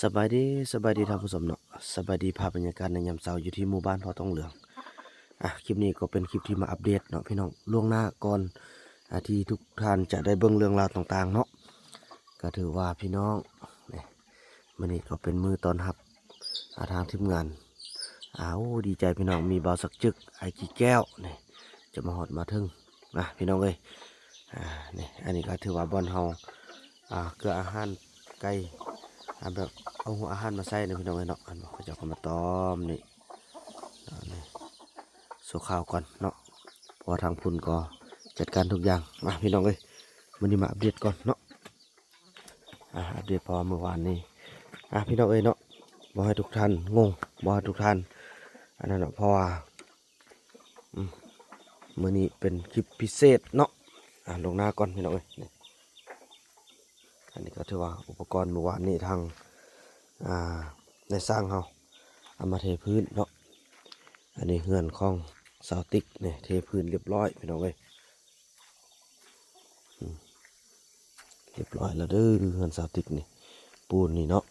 ສະບາຍດີ ສະບາຍດີທ່ານຜູ້ຊົມເນາະ, ສະບາຍດີພາບບັນຍາກາດໃນຍາມເຊົ້າຢູ່ທີ່ໝູ່ບ້ານເຜົ່າທອງເຫຼືອງ. ອ່າ ຄລິບນີ້ກໍເປັນຄລິບທີ່ມາອັບເດດເນາະພີ່ນ້ອງ, ລ່ວງໜ້າກ່ອນ ອ່າ ທີ່ທຸກທ່ານຈະໄດ້ເບິ່ງເລື່ອງລາວຕ່າງໆເນາະ. ກໍຖືວ່າພີ່ນ້ອງ ນີ້ ມື້ນີ້ກໍເປັນມື້ຕ້ອນຮັບ ອ່າ ທາງທີມງານ. ອ່າ ໂອ້ ດີໃຈພີ່ນ້ອງ, ມີບ່າວສັກຈຶກ ອ້າຍກີແກ້ວ ນີ້ ຈະມາຮອດມາເຖິງ ນະພີ່ນ້ອງເອີຍ. ອ່າ ນີ້ ອັນນີ້ກໍຖືວ່າບ່ອນເຮົາ ອ່າ ເກືອອາຫານໄກ່ ອ່າ ແບບເອົາຫົວອາຫານມາໃສ່ນະພີ່ນ້ອງເອີຍເນາະ. ອັນ ເຂົາເຈົ້າກໍມາຕ້ອມນີ້ ອ່າ ນີ້ຊົ່ວຄາວກ່ອນເນາະ, ເພາະວ່າທາງພຸ້ນກໍຈັດການທຸກຢ່າງ. ມາພີ່ນ້ອງເອີຍ, ມື້ນີ້ມາອັບເດດກ່ອນເນາະ. ອ່າ ອັບເດດເພາະວ່າມື້ວານນີ້ ອ່າ ພີ່ນ້ອງເອີຍເນາະ, ບໍ່ໃຫ້ທຸກທ່ານງົງ ບໍ່ໃຫ້ທຸກທ່ານອັນນັ້ນເນາະ, ເພາະວ່າ ອືມ ມື້ນີ້ເປັນຄລິບພິເສດເນາະ. ອ່າ ລົງໜ້າກ່ອນພີ່ນ້ອງເອີຍ. ນີ້ ອັນນີ້ກໍຖືວ່າອຸປະກອນມື້ວານນີ້ທາງ ອ່າ ນາຍຊ່າງເຮົາເອົາມາເທພື້ນເນາະ. ອັນນີ້ເຮືອນຂອງສາວຕິກນີ້ ເທພື້ນລຽບຮ້ອຍພີ່ນ້ອງເອີຍ. ອືມ ລຽບຮ້ອຍແລ້ວເດີ ເຮືອນສາວຕິກນີ້ ປູນນີ້ເນາະ.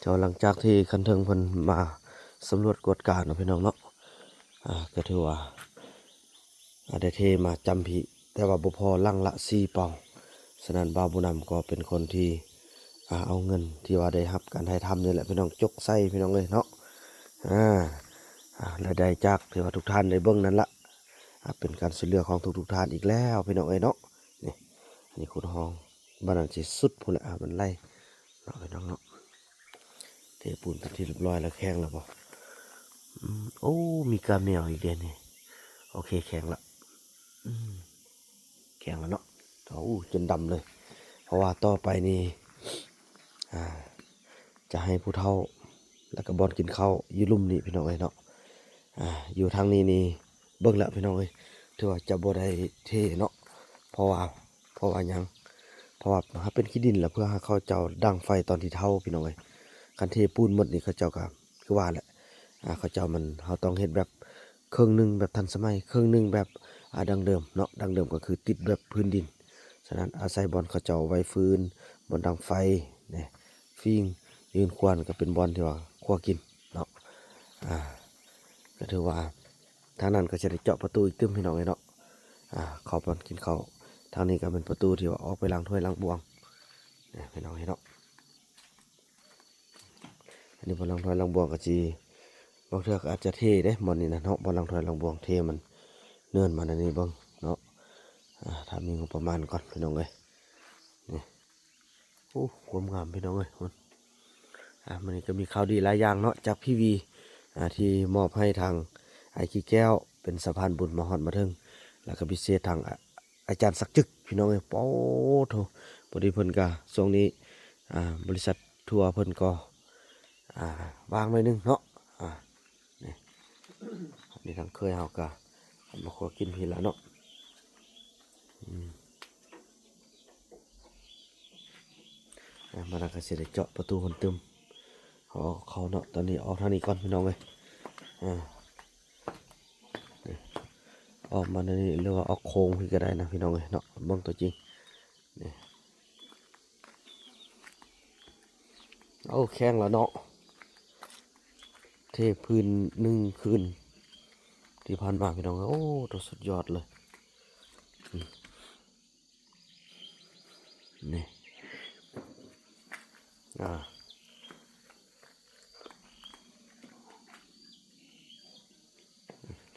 ເຈົ້າ ຫຼັງຈາກທີ່ຂັ້ນເທິງເພິ່ນມາສຳຫຼວດກວດກາເນາະພີ່ນ້ອງເນາະ, ອ່າ ກໍຖືວ່າ ອ່າ ໄດ້ເທມາຈຳພີ້ ແຕ່ວ່າບໍ່ພໍຫຼັງລະສີ່ເປົາ. ສະນັ້ນ ບ່າວບຸນນຳກໍເປັນຄົນທີ່ ອ່າ ເອົາເງິນທີ່ວ່າໄດ້ຮັບການຖ່າຍທຳນີ້ແຫຼະພີ່ນ້ອງ ຈົກໃສ່ພີ່ນ້ອງເອີຍເນາະ. ອ່າ ອ່າ ລາຍໄດ້ຈາກທີ່ວ່າທຸກທ່ານໄດ້ເບິ່ງນັ້ນລະ ອ່າ ເປັນການຊ່ວຍເຫຼືອຂອງທຸກໆທ່ານອີກແລ້ວພີ່ນ້ອງເອີຍເນາະ. ນີ້ ອັນນີ້ຂຸດຮ່ອງ ບາດນັ້ນຊິສຸດພຸ້ນແຫຼະ ອ່າ ມັນໄຫຼເນາະພີ່ນ້ອງເນາະ. ເທປູນເປັນທີ່ລຽບຮ້ອຍແລ້ວ ແຂງແລ້ວບໍ່? ອືມ ໂອ້ ມີກາແມວອີກເດ້ນີ້. ໂອເຄ ແຂງລະ ອືມ ແຂງລະເນາະ. ໂອ້ ຈົນດຳເລີຍ ເພາະວ່າຕໍ່ໄປນີ້ ອ່າ ຈະໃຫ້ຜູ້ເຖົ້າ ແລ້ວກໍບ່ອນກິນເຂົ້າຢູ່ລຸ່ມນີ້ພີ່ນ້ອງເອີຍເນາະ. ອ່າ ຢູ່ທາງນີ້ນີ້ ເບິ່ງແລ້ວພີ່ນ້ອງເອີຍ ຖືວ່າຈະບໍ່ໄດ້ເທເນາະ. ເພາະວ່າ ເພາະວ່າຫຍັງ? ເພາະວ່າຫາກເປັນຂີ້ດິນ ແລ້ວເພື່ອໃຫ້ເຂົາເຈົ້າດັງໄຟຕອນທີ່ເຖົ້າພີ່ນ້ອງເອີຍ. ຄັນເທປູນໝົດນີ້ ເຂົາເຈົ້າກໍຄືວ່າແຫຼະ ອ່າ ເຂົາເຈົ້າມັນ ເຮົາຕ້ອງເຮັດແບບເຄິ່ງໜຶ່ງແບບທັນສະໄໝ ເຄິ່ງໜຶ່ງແບບ ອ່າ ດັ້ງເດີມເນາະ. ດັ້ງເດີມກໍຄືຕິດແບບພື້ນດິນ. ສະນັ້ນ ອາໄສບ່ອນເຂົາເຈົ້າໄວ້ຟືນ ບ່ອນດັງໄຟ ນີ້ ຟີງ ຍືນຄວານ ກໍເປັນບ່ອນທີ່ວ່າຄົວກິນເນາະ. ອ່າ ກໍຖືວ່າ ທາງນັ້ນກໍຊິໄດ້ເຈາະປະຕູອີກຕື່ມພີ່ນ້ອງເອີຍເນາະ. ອ່າ ເຂົ້າບ່ອນກິນເຂົ້າ. ທາງນີ້ກໍເປັນປະຕູທີ່ວ່າອອກໄປລ້າງຖ້ວຍລ້າງບ່ວງ ນີ້ພີ່ນ້ອງເອີຍເນາະ. ອັນນີ້ບ່ອນລ້າງຖ້ວຍລ້າງບ່ວງກໍຊິ ບາງເທື່ອກໍອາດຈະເທເດ້ບ່ອນນີ້ນະເນາະ, ບ່ອນລ້າງຖ້ວຍລ້າງບ່ວງ ເທມັນເນີນມາແນວນີ້ເບິ່ງເນາະ. ອ່າ ຖ້າມີງົບປະມານກ່ອນພີ່ນ້ອງເອີຍ. ນີ້ ໂອ້ ຄວາມງາມພີ່ນ້ອງເອີຍ. ອ່າ ມື້ນີ້ກໍມີຂ່າວດີຫຼາຍຢ່າງເນາະ ຈາກພີວີ ອ່າ ທີ່ມອບໃຫ້ທາງອ້າຍຂີ້ແກ້ວ ເປັນສະພານບຸນມາຮອດມາເຖິງ ແລ້ວກໍພິເສດທາງ ອາ ອາຈານສັກຈຶກພີ່ນ້ອງເອີຍ. ໂອ້ໂທ້ ພໍດີເພິ່ນກະຊ່ວງນີ້ ອ່າ ບໍລິສັດທົວເພິ່ນກໍ ອ່າ ວ່າງໜ້ອຍໜຶ່ງເນາະ. ອ່າ ນີ້ ອັນນີ້ທາງເຄີຍເຮົາກະມາຄົວກິນພີ້ແລ້ວເນາະ. ອືມ ອ່າ ມາແລ້ວກໍຊິໄດ້ເຈາະປະຕູຫັ້ນຕື່ມ ເອົາເຂົ້າເນາະ. ຕອນນີ້ອອກທາງນີ້ກ່ອນພີ່ນ້ອງເອີຍ. ອ່າ ນີ້ ອອກມາແນວນີ້ ຫຼືວ່າອອກໂຄ້ງພີ້ກໍໄດ້ນະພີ່ນ້ອງເອີຍເນາະ. ເບິ່ງຕົວຈິງ ນີ້ ໂອ້ ແຂງແລ້ວເນາະ. ເທພື້ນໜຶ່ງຄືນທີ່ຜ່ານມາພີ່ນ້ອງເອີຍ. ໂອ້ ໂຕສຸດຍອດເລີຍ. ອືມ ນີ້ ອ່າ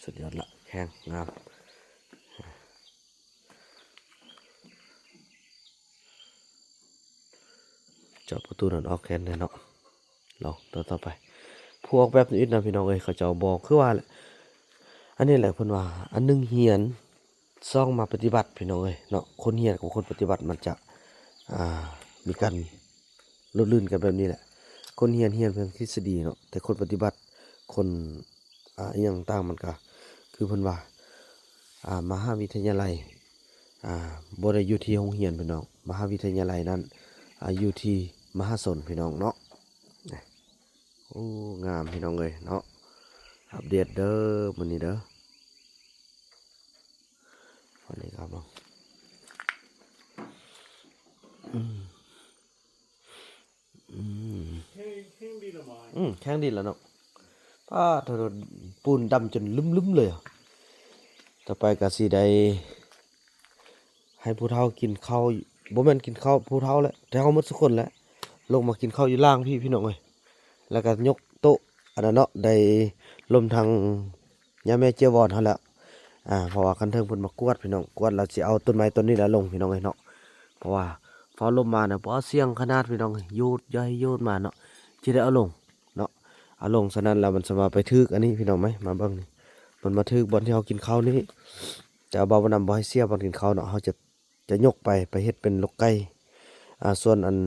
ສຸດຍອດລະ ແຂງງາມ. ເຈາະປະຕູນັ້ນອອກແຄ່ນແນ່ເນາະ. ລອງຕໍ່ ຕໍ່ໄປ ພວກແບບນີ້ນະພີ່ນ້ອງເອີຍ ເຂົາເຈົ້າບໍ່ ຄືວ່າແຫຼະ ອັນນີ້ແຫຼະເພິ່ນວ່າ ອັນໜຶ່ງຮຽນ ສອງມາປະຕິບັດພີ່ນ້ອງເອີຍເນາະ. ຄົນຮຽນກັບຄົນປະຕິບັດມັນຈະ ອ່າ ມີການ ລົດລື່ນກັນແບບນີ້ແຫຼະ. ຄົນຮຽນ ຮຽນພຽງທິດສະດີເນາະ ແຕ່ຄົນປະຕິບັດ ຄົນ ອ່າ ອີ່ຫຍັງຕ່າງ ມັນກະຄືເພິ່ນວ່າ ອ່າ ມະຫາວິທະຍາໄລ ອ່າ ບໍ່ໄດ້ຢູ່ທີ່ໂຮງຮຽນພີ່ນ້ອງ, ມະຫາວິທະຍາໄລນັ້ນ ອ່າ ຢູ່ທີ່ມະຫາຊົນພີ່ນ້ອງເນາະ. ໂອ້ ງາມພີ່ນ້ອງເອີຍເນາະ. ອັບເດດເດີມື້ນີ້ເດີ. ວັນນີ້ກໍເບິ່ງ ອືມ ອືມ ແຂງດິນລະເນາະ. ປາດໂທ້ ປູນດຳຈົນລຶ້ມໆເລີຍ. ຕໍ່ໄປກໍຊິໄດ້ໃຫ້ຜູ້ເຖົ້າກິນເຂົ້າ ບໍ່ແມ່ນກິນເຂົ້າຜູ້ເຖົ້າແຫຼະ ແຕ່ເຮົາໝົດທຸກຄົນແຫຼະ ລົງມາກິນເຂົ້າຢູ່ລ່າງພີ້ ພີ່ນ້ອງເອີຍ. ແລ້ວກໍຍົກໂຕະອັນນັ້ນເນາະ ໄດ້ລົມທັງຍາແມ່ເຈ້ຍວອນຫັ້ນແຫຼະ. ອາ ເພາະວ່າຄັນເທິງເພິ່ນມາກວດ ພີ່ນ້ອງ ກວດແລ້ວຊິເອົາຕົ້ນໄມ້ຕົ້ນນີ້ລະລົງ ພີ່ນ້ອງເອີຍເນາະ. ເພາະວ່າຟ້າວລົມມານະ ບໍ່ ສຽງຂະໜາດ ພີ່ນ້ອງເອີຍ ໂຍດຍ້ອຍໂຍດມາເນາະ ຊິໄດ້ເອົາລົງເນາະ ເອົາລົງ. ສະນັ້ນແລ້ວມັນສາມາດໄປຖືກອັນນີ້ ພີ່ນ້ອງເອີຍ ມາເບິ່ງນີ້ ມັນມາຖືກບ່ອນທີ່ເຮົາກິນເຂົ້ານີ້. ແຕ່ວ່າບ່າວນຳບໍ່ໃຫ້ເສຍບ່ອນກິນເຂົ້າເນາະ ເຮົາຈະ ຈະຍົກໄປ ໄປເຮັດເປັນລົກໄກ່. ອາ ສ່ວນອັນ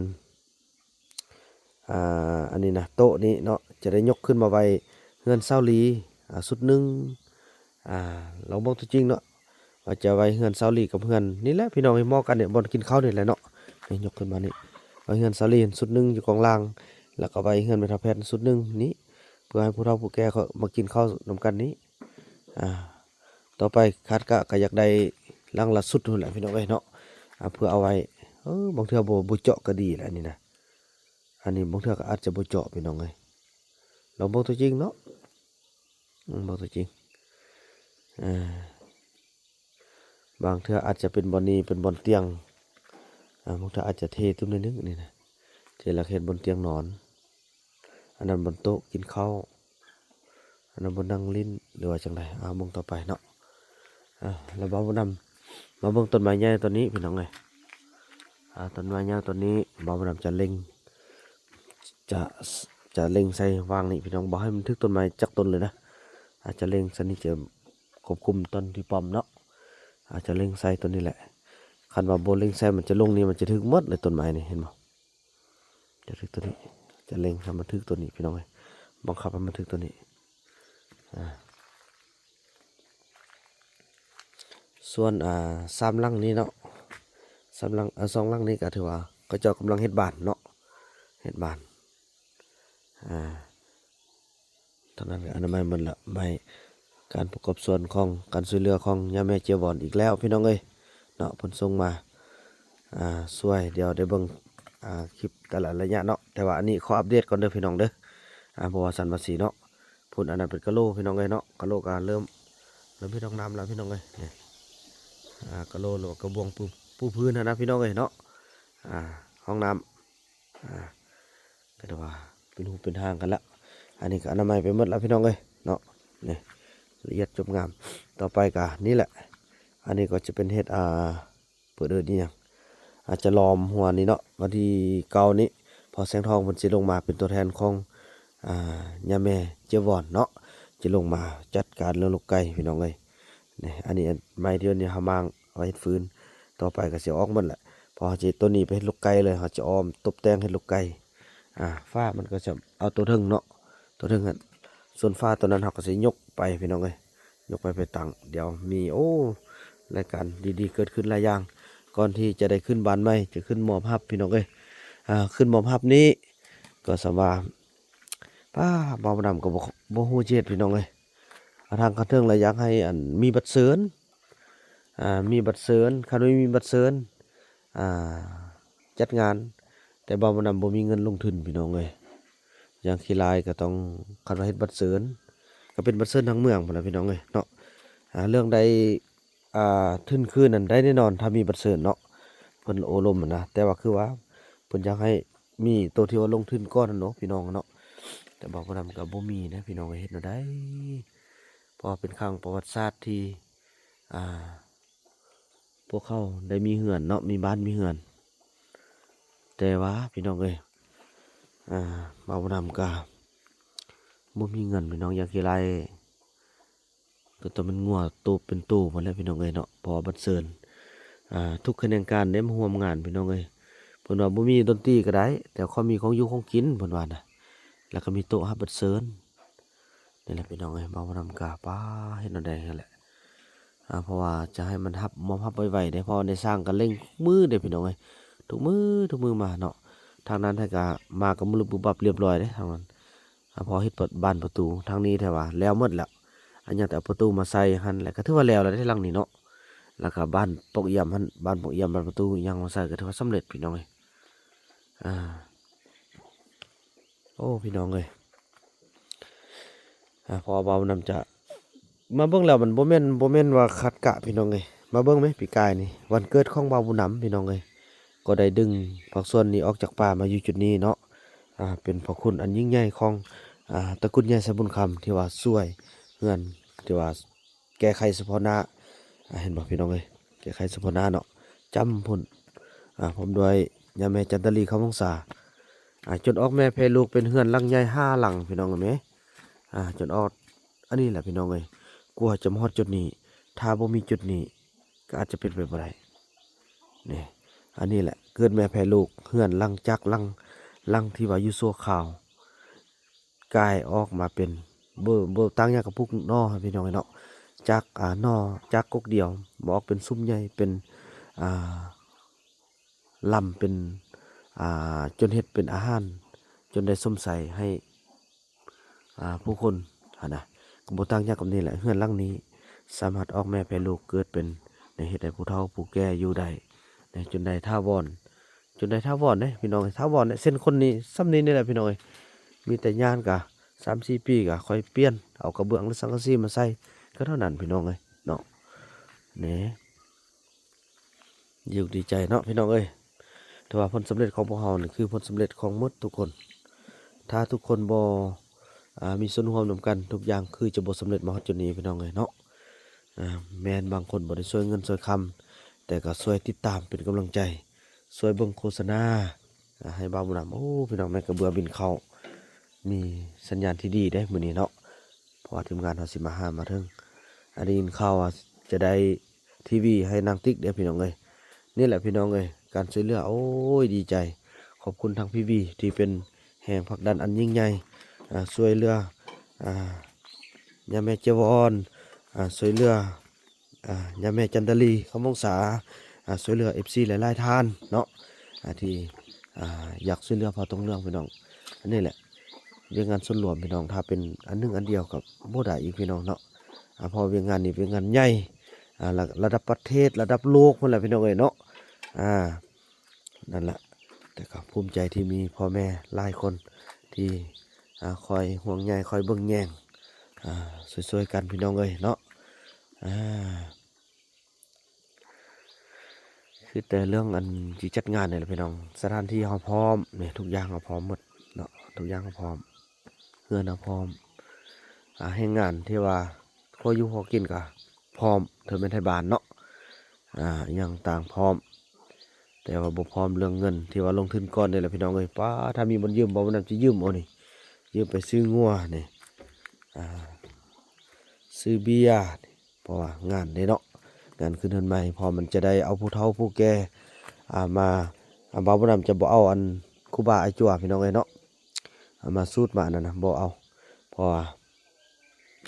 ອ່າ ອັນນີ້ນະ ໂຕະນີ້ເນາະ ຈະໄດ້ຍົກຂຶ້ນມາໄວ້ເຮືອນສາວລີ ອ່າ ຊຸດໜຶ່ງ. ອ່າ ລອງເບິ່ງຕົວຈິງເນາະ ວ່າຈະໄວ້ເຮືອນສາວລີກັບເຮືອນນີ້ແຫຼະ ພີ່ນ້ອງເອີຍ ໝໍ້ກັນນີ້ ບ່ອນກິນເຂົ້ານີ້ແຫຼະເນາະ. ນີ້ຍົກຂຶ້ນມານີ້ ໄວ້ເຮືອນສາວລີຊຸດໜຶ່ງຢູ່ກອງລ່າງ ແລ້ວກໍໄວ້ເຮືອນແມ່ເຖົ້າແພດຊຸດໜຶ່ງນີ້ ເພື່ອໃຫ້ຜູ້ເຖົ້າຜູ້ແກ່ເຂົາມາກິນເຂົ້ານຳກັນນີ້. ອ່າ ຕໍ່ໄປຄາດກະ ກະຢາກໄດ້ຫຼັງລະຊຸດພຸ້ນແຫຼະ ພີ່ນ້ອງເອີຍເນາະ. ອ່າ ເພື່ອເອົາໄວ້ ເອີ ບາງເທື່ອບໍ່ ບໍ່ເຈາະກໍດີແຫຼະ ອັນນີ້ນະ. ອັນນີ້ບາງເທື່ອກໍອາດຈະບໍ່ເຈາະ ພີ່ນ້ອງເອີຍ ລອງເບິ່ງຕົວຈິງເນາະ. ອືມ ເບິ່ງຕົວຈິງ ເອີ ບາງເທື່ອອາດຈະເປັນບ່ອນນີ້ ເປັນບ່ອນຕຽງ. ອາ ບາງເທື່ອອາດຈະເທຕື່ມໜ້ອຍໜຶ່ງ ອັນນີ້ນະ ເທແລ້ວເຮັດບ່ອນຕຽງນອນ. ອັນນັ້ນບ່ອນໂຕະກິນເຂົ້າ ອັນນັ້ນບ່ອນນັ່ງຫຼິ້ນ ຫຼືວ່າຈັ່ງໃດ. ເອົາເບິ່ງຕໍ່ໄປເນາະ. ອາ ແລ້ວບ່າວນຳມາເບິ່ງຕົ້ນໄມ້ໃຫຍ່ຕົ້ນນີ້ ພີ່ນ້ອງເອີຍ. ອາ ຕົ້ນໄມ້ໃຫຍ່ຕົ້ນນີ້ບ່າວນຳຈະເລັງ ຈະ ຈະເລັງໃສ່ຫວ່າງນີ້ ພີ່ນ້ອງ ບໍ່ໃຫ້ມັນຖືກຕົ້ນໄມ້ຈັກຕົ້ນເລີຍນະ. ອາ ຈະເລັງໃສ່ນີ້ ຈະຄວບຄຸມຕົ້ນທີ່ປ້ອມເນາະ. ອາ ຈະເລັງໃສ່ຕົ້ນນີ້ແຫຼະ ຄັນວ່າບໍ່ເລັງໃສ່ ມັນຈະລົງນີ້ ມັນຈະຖືກໝົດເລີຍຕົ້ນໄມ້ນີ້ ເຫັນບໍ່? ຈະຖືກໂຕນີ້ ຈະເລັງໃຫ້ມັນຖືກໂຕນີ້ ພີ່ນ້ອງເອີຍ ບັງຄັບໃຫ້ມັນຖືກໂຕນີ້. ອາ ສ່ວນ ອ່າ ສາມຫຼັງນີ້ເນາະ ສາມຫຼັງ ເອີ ສອງຫຼັງນີ້ກໍຖືວ່າເຂົາເຈົ້າກຳລັງເຮັດບານເນາະ ເຮັດບານ. ອາ ທາງນັ້ນກໍອະນາໄມໝົດລະ ໄມ້ ການປະກອບສ່ວນຂອງການຊ່ວຍເຫຼືອຂອງຍາແມ່ເຈຍວອນອີກແລ້ວ ພີ່ນ້ອງເອີຍເນາະ ເພິ່ນສົ່ງມາ ອ່າ ຊ່ວຍ. ດຽວໄດ້ເບິ່ງ ອ່າ ຄລິບແຕ່ລະໄລຍະເນາະ ແຕ່ວ່າອັນນີ້ຂໍອັບເດດກ່ອນເດີ ພີ່ນ້ອງເດີ. ອ່າ ເພາະວ່າຊັ້ນວ່າຊີ້ເນາະ ພຸ້ນ ອັນນັ້ນເປັນກະໂຫຼ ພີ່ນ້ອງເອີຍເນາະ ກະໂຫຼກໍເລີ່ມ ເລີ່ມເຮັດຫ້ອງນ້ຳແລ້ວ ພີ່ນ້ອງເອີຍ. ນີ້ ອ່າ ກະໂຫຼ ຫຼືວ່າກະບວງປູ ປູພື້ນຫັ້ນນະ ພີ່ນ້ອງເອີຍເນາະ. ອ່າ ຫ້ອງນ້ຳ ອ່າ ກໍຖືວ່າເປັນຮູບເປັນຮ່າງກັນລະ. ອັນນີ້ກໍອະນາໄມໄປໝົດລະ ພີ່ນ້ອງເອີຍເນາະ. ນີ້ ລະອຽດຈົບງາມ. ຕໍ່ໄປກໍນີ້ແຫຼະ ອັນນີ້ກໍຈະເປັນເຮັດ ອ່າ ເພິ່ນເອີ້ນອີ່ຫຍັງ ອາດຈະລ້ອມຫົວນີ້ເນາະ. ວັນທີເກົ້ານີ້ ພໍ່ແສງທອງເພິ່ນຊິລົງມາເປັນຕົວແທນຂອງ ອ່າ ຍາແມ່ເຈຍວອນເນາະ ຈະລົງມາຈັດການເລື່ອງລູກໄກ່ ພີ່ນ້ອງເອີຍ. ນີ້ ອັນນີ້ໄມ້ທີ່ວ່ານີ້ເຮົາມ້າງເອົາເຮັດຟືນ ຕໍ່ໄປກໍຊິອອກໝົດແຫຼະ ເພາະເຮົາຈະເຮັດໂຕນີ້ໄປເຮັດລູກໄກ່ເລີຍ ເຮົາຈະອ້ອມຕົບແຕ່ງເຮັດລູກໄກ່. ອາ ຝາມັນກໍຈະເອົາໂຕເທິງເນາະ ໂຕເທິງຫັ້ນ ສ່ວນຝາໂຕນັ້ນເຮົາກໍຊິຍົກໄປ ພີ່ນ້ອງເອີຍ ຍົກໄປ ໄປຕັ້ງ. ດຽວມີ ໂອ້ ລາຍການດີໆເກີດຂຶ້ນຫຼາຍຢ່າງ ກ່ອນທີ່ຈະໄດ້ຂຶ້ນບ້ານໃໝ່ ຈະຂຶ້ນມອບຮັບ ພີ່ນ້ອງເອີຍ. ອາ ຂຶ້ນມອບຮັບນີ້ກໍສຳວ່າ ປ້າ ເວົ້ານຳກໍບໍ່ ບໍ່ຮູ້ຊິເຮັດ ພີ່ນ້ອງເອີຍ. ອາ ທາງຂັ້ນເທິງລະຢາກໃຫ້ ອັນ ມີບັດເຊີນ ອາ ມີບັດເຊີນ ຄັນວ່າມີບັດເຊີນ ອາ ຈັດງານ ແຕ່ເວົ້ານຳບໍ່ມີເງິນລົງທຶນ ພີ່ນ້ອງເອີຍ. ຢ່າງຂີ້ລາຍກໍຕ້ອງ ຄັນວ່າເຮັດບັດເຊີນ ກໍເປັນບັດເຊີນທາງເມືອງພຸ້ນລະ ພີ່ນ້ອງເອີຍເນາະ. ອາ ເລື່ອງໃດ ອ່າ ທຶນຄືນນັ້ນໄດ້ແນ່ນອນ ຖ້າມີບັດເຊີນເນາະ ເພິ່ນໂອ້ລົມຫັ້ນນະ. ແຕ່ວ່າຄືວ່າເພິ່ນຢາກໃຫ້ມີໂຕທີ່ວ່າລົງທຶນກ່ອນຫັ້ນເນາະ ພີ່ນ້ອງເນາະ. ແຕ່ເວົ້ານຳກໍບໍ່ມີນະ ພີ່ນ້ອງເອີຍ ເຮັດແນວໃດ ເພາະວ່າເປັນຄັ້ງປະຫວັດສາດທີ່ ອ່າ ພວກເຂົາໄດ້ມີເຮືອນເນາະ ມີບ້ານມີເຮືອນ. ແຕ່ວ່າ ພີ່ນ້ອງເອີຍ ອ່າ ເວົ້ານຳກໍບໍ່ມີເງິນ ພີ່ນ້ອງ ຢ່າງຂີ້ລາຍ ກໍຕ້ອງແມ່ນງົວໂຕເປັນໂຕພຸ້ນແຫຼະ ພີ່ນ້ອງເອີຍເນາະ. ເພາະວ່າບັດເຊີນ ອ່າ ທຸກຂະແໜງການໄດ້ມາຮ່ວມງານ ພີ່ນ້ອງເອີຍ. ເພິ່ນວ່າບໍ່ມີດົນຕີກໍໄດ້ ແຕ່ຂໍມີຂອງຢູ່ຂອງກິນ ເພິ່ນວ່ານະ ແລ້ວກໍມີໂຕະຮັບບັດເຊີນ. ນີ້ແຫຼະ ພີ່ນ້ອງເອີຍ ເວົ້ານຳກະ ປ້າ ເຮັດແນວໃດຫັ້ນແຫຼະ. ອາ ເພາະວ່າຈະໃຫ້ມັນຮັບ ມອບຮັບໄວໆເດ້ ເພາະວ່າໃນຊ່າງກໍເລັ່ງທຸກມື້ເດ້ ພີ່ນ້ອງເອີຍ ທຸກມື້ ທຸກມື້ມາເນາະ. ທາງນັ້ນໃຫ້ກະມາກໍມາລຶບບຶບບັບລຽບຮ້ອຍເດ້ທາງນັ້ນ. ອາ ພໍເຮັດປະ ບານປະຕູ ທາງນີ້ແທ້ວ່າແລ້ວໝົດແລ້ວ ອັນຍັງແຕ່ເອົາປະຕູມາໃສ່ຫັ້ນແຫຼະ ກໍຖືວ່າແລ້ວແລ້ວເດ້ຫຼັງນີ້ເນາະ. ແລ້ວກໍບານປົກຢ້ຽມຫັ້ນ ບານປົກຢ້ຽມ ບານປະຕູຫຍັງມາໃສ່ ກໍຖືວ່າສຳເລັດ ພີ່ນ້ອງເອີຍ. ອາ ໂອ້ ພີ່ນ້ອງເອີຍ ອ່າ ເພາະວ່າບ່າວບຸນນຳຈະ ມາເບິ່ງແລ້ວມັນບໍ່ແມ່ນ ບໍ່ແມ່ນວ່າຂັດກະພີ່ນ້ອງເອີຍ. ມາເບິ່ງແມ ປີກາຍນີ້ ວັນເກີດຂອງບ່າວບຸນນຳພີ່ນ້ອງເອີຍ ກໍໄດ້ດຶງພາກສ່ວນນີ້ອອກຈາກປ່າມາຢູ່ຈຸດນີ້ເນາະ. ອ່າ ເປັນພະຄຸນອັນຍິ່ງໃຫຍ່ຂອງ ອ່າ ຕະກຸນໃຫຍ່ໄຊບຸນຄຳ ທີ່ວ່າຊ່ວຍເຮືອນ ທີ່ວ່າແກ້ໄຂສະເພາະໜ້າ. ອ່າ ເຫັນບໍ່ພີ່ນ້ອງເອີຍ ແກ້ໄຂສະເພາະໜ້າເນາະ ຈ້ຳພຸ້ນ ອ່າ ພ້ອມດ້ວຍຍາແມ່ຈັນຕາລີ ຄຳວົງສາ ອ່າ ຈົນອອກແມ່ແຜ່ລູກເປັນເຮືອນຫຼັງໃຫຍ່ຫ້າຫຼັງພີ່ນ້ອງເອີຍແມ. ອ່າ ຈົນອອກ ອັນນີ້ແຫຼະພີ່ນ້ອງເອີຍ ກວ່າຈະມາຮອດຈຸດນີ້ ຖ້າບໍ່ມີຈຸດນີ້ກໍອາດຈະເປັນໄປບໍ່ໄດ້. ນີ້ ອັນນີ້ແຫຼະ ເກີດແມ່ແຜ່ລູກ ເຮືອນຫຼັງຈາກຫຼັງ ຫຼັງທີ່ວ່າຢູ່ຊົ່ວຄາວ ກາຍອອກມາເປັນ ບໍ່ ບໍ່ຕ່າງຫຍັງກັບປູກໜໍ່ຫັ້ນພີ່ນ້ອງເອີຍເນາະ. ຈາກ ອ່າ ໜໍ່ ຈາກກົກດຽວ ມາອອກເປັນຊຸມໃຫຍ່ ເປັນ ອ່າ ລຳ ເປັນ ອ່າ ຈົນເຮັດເປັນອາຫານ ຈົນໄດ້ສົມໃຊ້ໃຫ້ ອ່າ ຜູ້ຄົນຫັ້ນນະ. ກໍບໍ່ຕ່າງຫຍັງກັບນີ້ແຫຼະ ເຮືອນຫຼັງນີ້ສາມາດອອກແມ່ແຜ່ລູກເກີດເປັນ ໄດ້ເຮັດໃຫ້ຜູ້ເຖົ້າຜູ້ແກ່ຢູ່ໄດ້ ໄດ້ ຈົນໄດ້ຖາວອນ ຈົນໄດ້ຖາວອນເດ້ພີ່ນ້ອງເອີຍ. ຖາວອນເດ້ ເຊັ່ນຄົນນີ້ ສ່ຳນີ້ນີ້ແຫຼະພີ່ນ້ອງເອີຍ ມີແຕ່ຍານກະສາມສີ່ປີກະຄ່ອຍປ່ຽນ ເອົາກະເບື້ອງ ຫຼື ສັງກະສີມາໃສ່ ກໍເທົ່ານັ້ນພີ່ນ້ອງເອີຍເນາະ. ນີ້ ດີອົກດີໃຈເນາະພີ່ນ້ອງເອີຍ. ແຕ່ວ່າຜົນສຳເລັດຂອງພວກເຮົານີ້ ຄືຜົນສຳເລັດຂອງໝົດທຸກຄົນ. ຖ້າທຸກຄົນບໍ່ ອ່າ ມີສ່ວນຮ່ວມນຳກັນ ທຸກຢ່າງຄືຈະບໍ່ສຳເລັດມາຮອດຈຸດນີ້ພີ່ນ້ອງເອີຍເນາະ. ອ່າ ແມ່ນບາງຄົນບໍ່ໄດ້ຊ່ວຍເງິນຊ່ວຍຄຳ ແຕ່ກໍຊ່ວຍຕິດຕາມເປັນກຳລັງໃຈ ຊ່ວຍເບິ່ງໂຄສະນາ ອ່າ ໃຫ້ບ່າວບຸນນຳ. ໂອ້ ພີ່ນ້ອງ ແມ່ກະເບືອບິນເຂົ້າ ມີສັນຍານທີ່ດີເດ້ມື້ນີ້ເນາະ ເພາະວ່າທີມງານເຮົາຊິມາຫາມາເຖິງ. ອັນໄດ້ຍິນຂ່າວວ່າຈະໄດ້ທີວີໃຫ້ນາງຕິກເດ້ພີ່ນ້ອງເອີຍ. ນີ້ແຫຼະພີ່ນ້ອງເອີຍ ການຊ່ວຍເຫຼືອ ໂອ້ຍ ດີໃຈ. ຂອບຄຸນທາງພີວີທີ່ເປັນແຮງຜັກດັນອັນຍິ່ງໃຫຍ່ ອ່າ ຊ່ວຍເຫຼືອ ອ່າ ຍາແມ່ເຈວອນ ອ່າ ຊ່ວຍເຫຼືອ ອ່າ ຍາແມ່ຈັນດາລີ ຄຳວົງສາ ອ່າ ຊ່ວຍເຫຼືອເອັຟຊີຫຼາຍໆທ່ານເນາະ ອ່າ ທີ່ ອ່າ ຢາກຊ່ວຍເຫຼືອພາຕົງເລື່ອງພີ່ນ້ອງ. ອັນນີ້ແຫຼະ ວຽກງານສ່ວນລວມພີ່ນ້ອງ ຖ້າເປັນອັນໜຶ່ງອັນດຽວກໍບໍ່ໄດ້ອີກພີ່ນ້ອງເນາະ. ອ່າ ເພາະວຽກງານນີ້ວຽກງານໃຫຍ່ ອ່າ ລະ ລະດັບປະເທດ ລະດັບໂລກພຸ້ນແຫຼະພີ່ນ້ອງເອີຍເນາະ. ອ່າ ນັ້ນລະ ແຕ່ກໍພູມໃຈທີ່ມີພໍ່ແມ່ຫຼາຍຄົນທີ່ ອ່າ ຄອຍຫ່ວງໃຍ ຄອຍເບິ່ງແຍງ ອ່າ ຊ່ວຍໆກັນພີ່ນ້ອງເອີຍເນາະ. ອ່າ ຄືແຕ່ເລື່ອງອັນຊິຈັດງານນີ້ແຫຼະພີ່ນ້ອງ ສະຖານທີ່ເຮົາພ້ອມ ນີ້ ທຸກຢ່າງເຮົາພ້ອມໝົດເນາະ ທຸກຢ່າງເຮົາພ້ອມ ເຮືອນເຮົາພ້ອມ ອ່າ ແຮງງານທີ່ວ່າພໍຢູ່ພໍກິນກໍພ້ອມ ເຖິງແມ່ນໄທບ້ານເນາະ ອ່າ ອີ່ຫຍັງຕ່າງພ້ອມ ແຕ່ວ່າບໍ່ພ້ອມເລື່ອງເງິນທີ່ວ່າລົງທຶນກ່ອນນີ້ແຫຼະພີ່ນ້ອງເອີຍ. ປ້າ ຖ້າມີບ່ອນຢືມ ບ່າວບຸນນຳຈະຢືມເອົານີ້ ຢືມໄປຊື້ງົວນີ້ ອ່າ ຊື້ເບຍ ເພາະວ່າງານເດ້ເນາະ ງານຂຶ້ນເຮືອນໃໝ່ ເພາະມັນຈະໄດ້ເອົາຜູ້ເຖົ້າຜູ້ແກ່ ອ່າ ມາ ອ່າ ບ່າວບຸນນຳຈະບໍ່ເອົາອັນຄູບາອາຈົວພີ່ນ້ອງເອີຍເນາະ ເອົາມາສູດມາອັນນັ້ນນະ ບໍ່ເອົາ ເພາະວ່າ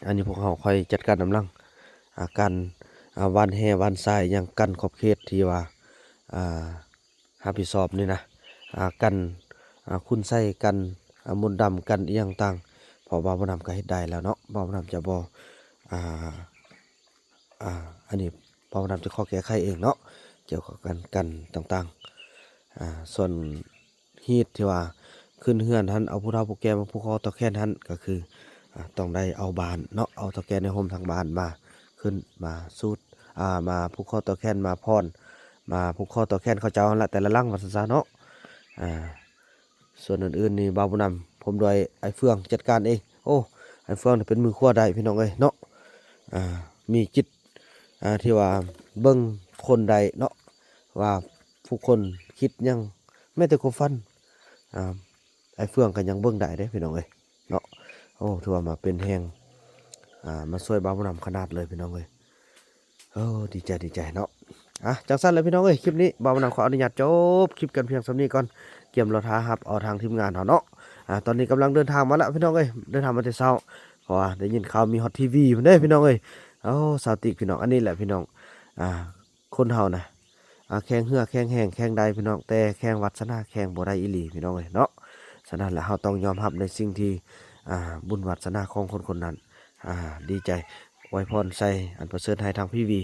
ອັນນີ້ພວກເຮົາຄ່ອຍຈັດການນຳຫຼັງ ອ່າ ການ ອ່າ ຫວ່ານແຫຫວ່ານຊາຍຫຍັງ ກັ້ນຂອບເຂດທີ່ວ່າ ອ່າ ຮັບຜິດຊອບນີ້ນະ ອ່າ ກັນ ອ່າ ຄຸນໄຊ ກັນ ອ່າ ມົນດຳ ກັນອີ່ຫຍັງຕ່າງ ເພາະວ່າບ່າວບຸນນຳກໍເຮັດໄດ້ແລ້ວເນາະ ບ່າວບຸນນຳຈະບໍ່ ອ່າ ອ່າ ອັນນີ້ບ່າວບຸນນຳຈະຂໍແກ້ໄຂເອງເນາະ ກ່ຽວກັບການກັນຕ່າງໆ. ອ່າ ສ່ວນຮີດທີ່ວ່າຂຶ້ນເຮືອນຫັ້ນ ເອົາຜູ້ເຖົ້າຜູ້ແກ່ມາຜູກຄໍຕໍ່ແຂນຫັ້ນ ກໍຄື ອ່າ ຕ້ອງໄດ້ເອົາບ້ານເນາະ ເອົາເຖົ້າແກ່ໃນຮົ່ມທາງບ້ານມາຂຶ້ນມາສູດ ອ່າ ມາຜູກຄໍຕໍ່ແຂນ ມາຟ້ອນ ມາຜູກຄໍຕໍ່ແຂນເຂົາເຈົ້າຫັ້ນລະ ແຕ່ລະຫຼັງວ່າຊັ້ນຊະເນາະ. ອ່າ ສ່ວນອື່ນໆນີ້ບ່າວບຸນນຳ ພ້ອມດ້ວຍອ້າຍເຟືອງຈັດການເອງ. ໂອ້ ອ້າຍເຟືອງນີ້ເປັນມືຂວາໄດ້ພີ່ນ້ອງເອີຍເນາະ ອ່າ ມີຈິດ ອ່າ ທີ່ວ່າເບິ່ງຄົນໄດ້ເນາະ ວ່າຜູ້ຄົນຄິດຫຍັງ ແມ້ແຕ່ຄວາມຝັນ ອ່າ ອ້າຍເຟືອງກໍຍັງເບິ່ງໄດ້ເດ້ພີ່ນ້ອງເອີຍເນາະ. ໂອ້ ຖືວ່າມາເປັນແຮງ ອ່າ ມາຊ່ວຍບ່າວບຸນນຳຂະໜາດເລີຍພີ່ນ້ອງເອີຍ. ໂອ້ ດີໃຈ ດີໃຈເນາະ. ອ່ະ ຈັ່ງຊັ້ນແຫຼະພີ່ນ້ອງເອີຍ ຄລິບນີ້ບ່າວບຸນນຳຂໍອະນຸຍາດຈົບຄລິບກັນພຽງສ່ຳນີ້ກ່ອນ ກຽມລໍຖ້າຮັບເອົາທາງທີມງານເຮົາເນາະ. ອ່າ ຕອນນີ້ກຳລັງເດີນທາງມາແລ້ວພີ່ນ້ອງເອີຍ ເດີນທາງມາແຕ່ເຊົ້າ ເພາະວ່າໄດ້ຍິນຂ່າວມີຮອດທີວີພຸ້ນເດ້ພີ່ນ້ອງເອີຍ. ໂອ້ ສາວຕິກພີ່ນ້ອງ ອັນນີ້ແຫຼະພີ່ນ້ອງ ອ່າ ຄົນເຮົານະ ອ່າ ແຂ່ງເຮືອແຂ່ງແຮງແຂ່ງໄດ້ພີ່ນ້ອງ ແຕ່ແຂ່ງວັດສະໜາແຂ່ງບໍ່ໄດ້ອີ່ຫຼີພີ່ນ້ອງເອີຍເນາະ. ສະນັ້ນແຫຼະ ເຮົາຕ້ອງຍອມຮັບໃນສິ່ງທີ່ ອ່າ ບຸນວັດສະໜາຂອງຄົນຄົນນັ້ນ. ອ່າ ດີໃຈ ອວຍພອນໃສ່ອັນປະເສີດໃຫ້ທາງພີວີ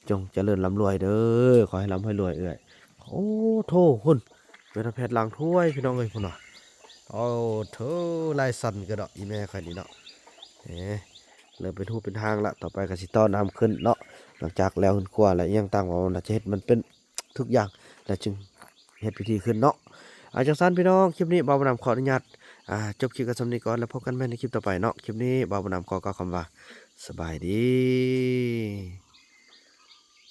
ຈົ່ງຈະເລີນລ່ຳລວຍເດີ ຂໍໃຫ້ລ່ຳໃຫ້ລວຍເອື້ອຍ. ໂອ້ໂທ້ ພຸ້ນ ແມ່ນແພດລ້າງຖ້ວຍພີ່ນ້ອງເອີຍ ພຸ້ນວ່າ. ໂອ້ໂທ້ ລາຍສັນກະເນາະ ອີ່ແມ່ຂ້ອຍນີ້ເນາະ. ເອີ ເລີ່ມເປັນຮູເປັນຮ່າງລະ ຕໍ່ໄປກໍຊິຕໍ່ນ້ຳຂຶ້ນເນາະ. ຫຼັງຈາກແລ້ວເຮືອນຄົວແລ້ວ ອີ່ຫຍັງຕ່າງໆ ເຮົາໜ້າຈະເຮັດມັນເປັນທຸກຢ່າງ ແລ້ວຈຶ່ງເຮັດພິທີຂຶ້ນເນາະ. ອາ ຈັ່ງຊັ້ນພີ່ນ້ອງ ຄລິບນີ້ບ່າວບຸນນຳຂໍອະນຸຍາດ ອາ ຈົບຄລິບກັນສ່ຳນີ້ກ່ອນ ແລ້ວພົບກັນໃໝ່ໃນຄລິບຕໍ່ໄປເນາະ. ຄລິບນີ້ບ່າວບຸນນຳຂໍກ່າວຄຳວ່າ ສະບາຍດີ.